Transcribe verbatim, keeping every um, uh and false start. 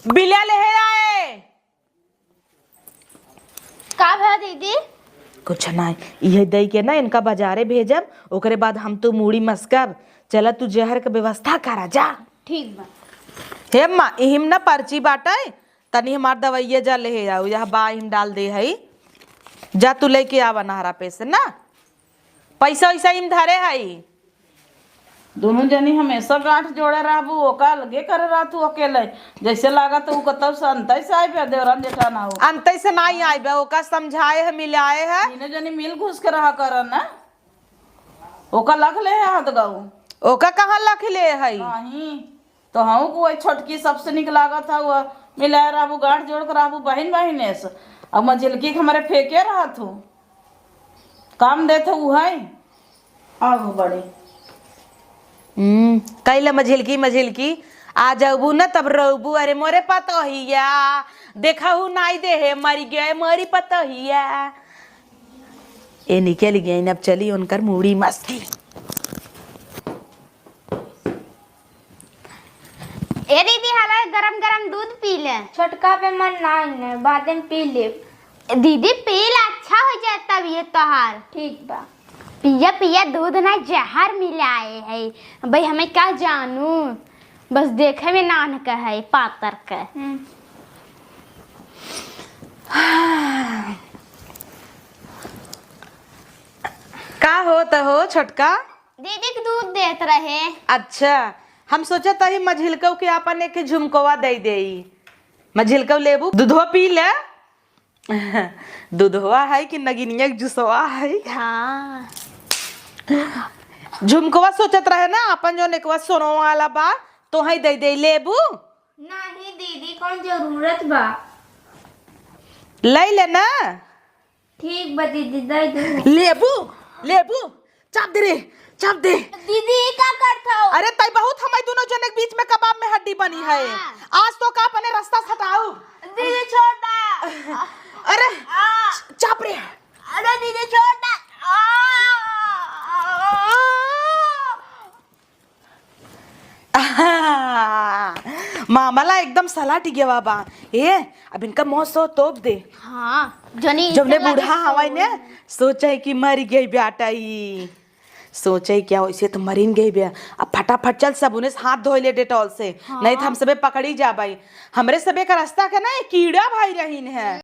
बिल्या लेहे आए। का भा दीदी? कुछ नाहीं, इहे दई के ना इनका बजारे भेजब, ओकरे बाद हम तू मूड़ी मस्कब। चला तू जहर के व्यवस्था करा जा। ठीक बा। हे अम्मा, इहिम ना पर्ची बाटइ, तनी हमार दवइया जा लेहे आउ, यह बा इहिम डाल दे हई। जा तू लेके आवा नहरा पे से ना। पैसा वैसा इम धरे हई। दुनू जनी हमेसा गाँठ जोड़े रहबू, ओका अलगे करे रहतू अकेले। जैसे लागत उ कतौ से अंतै से आइबे, देवरन जेठान हो। अंतै से नाहीं आइबे, ओका समझाए ह, मिलाए ह। तीनों जनी मिल घुस के रहा करन ना। ओका लख ले ह हाथ गऊ। ओका कहाँ लख ले हई? नाहीं। तो हऊ को वही छोटकी सबसे निक लागत ह, वह मिलाए रहबू, गाँठ जोड़ के रहबू बहिन बहिने से। अब मझिलकी के हमरे फेंके रहत हो। काम देत हो उहई। आगू बढ़ी। हम्म, कैले मझिलकी, मझिलकी, आ जाबू न तब रोबू, "अरे मोरे पतोहिया, देखहू नाई देहे, मरि गए मोरी पतोहिया।" ए निकल गई, अब चली उनकर मूड़ी मस्की। ए दीदी, हला गरम गरम दूध पी ले। छोटका पे मन ना है, बाद में पी ले। दीदी, पी ले, अच्छा हो जाए तबीयत तोहार। ठीक बा। पिया पिया दूध ना जहर मिलाए है। भाई, हमें का जानू, बस देखे में नान का है, पातर का। हम्म। का होत हो छोटका? दीदी के दूध देत रहे। अच्छा, हम सोचत हई मझिलकऊ के आपन एक झुमकवा दे देई। मझिलकऊ लेबू, दूधवा पी ले। दूधवा है कि नगिनिया के जुसवा है? हाँ। झुमकवा सोचत रहे ना, आपन जौन एकवा सोनो वाला बा, तोहई दे देई, लेबू? नहीं दीदी, कौन जरूरत बा? ले ले ना। ठीक बा दीदी, दे दू। लेबू, लेबू, चाप दे रे, चाप दे। दीदी, ई का करत हो? अरे, तई बहुत हमई दुनो जने के बीच में कबाब में हड्डी बनी है। हाँ। आज तो का अपने रास्ता से हटाऊ। दीदी, छोड़ दा। अरे, आ। चाप रे। अरे दीदी, छोड़ दा। आ। मामला एकदम सलाट गया बा। ए, अब इनका मौत सो तोप दे। हाँ, जनी जौने इतना बूढ़ा लगे हवाई ने सोए। सोचे कि मर गई बेटा ई। सोचे क्या, वैसे तो मरिन गई बे। अब फटाफट चल, साबुने से हाथ धोए ले डेटॉल से, हाँ। नहीं तो हम सबे पकड़ी जाबाई। हमरे सबे का रास्ता के ना कीड़ा भाई रहीन है।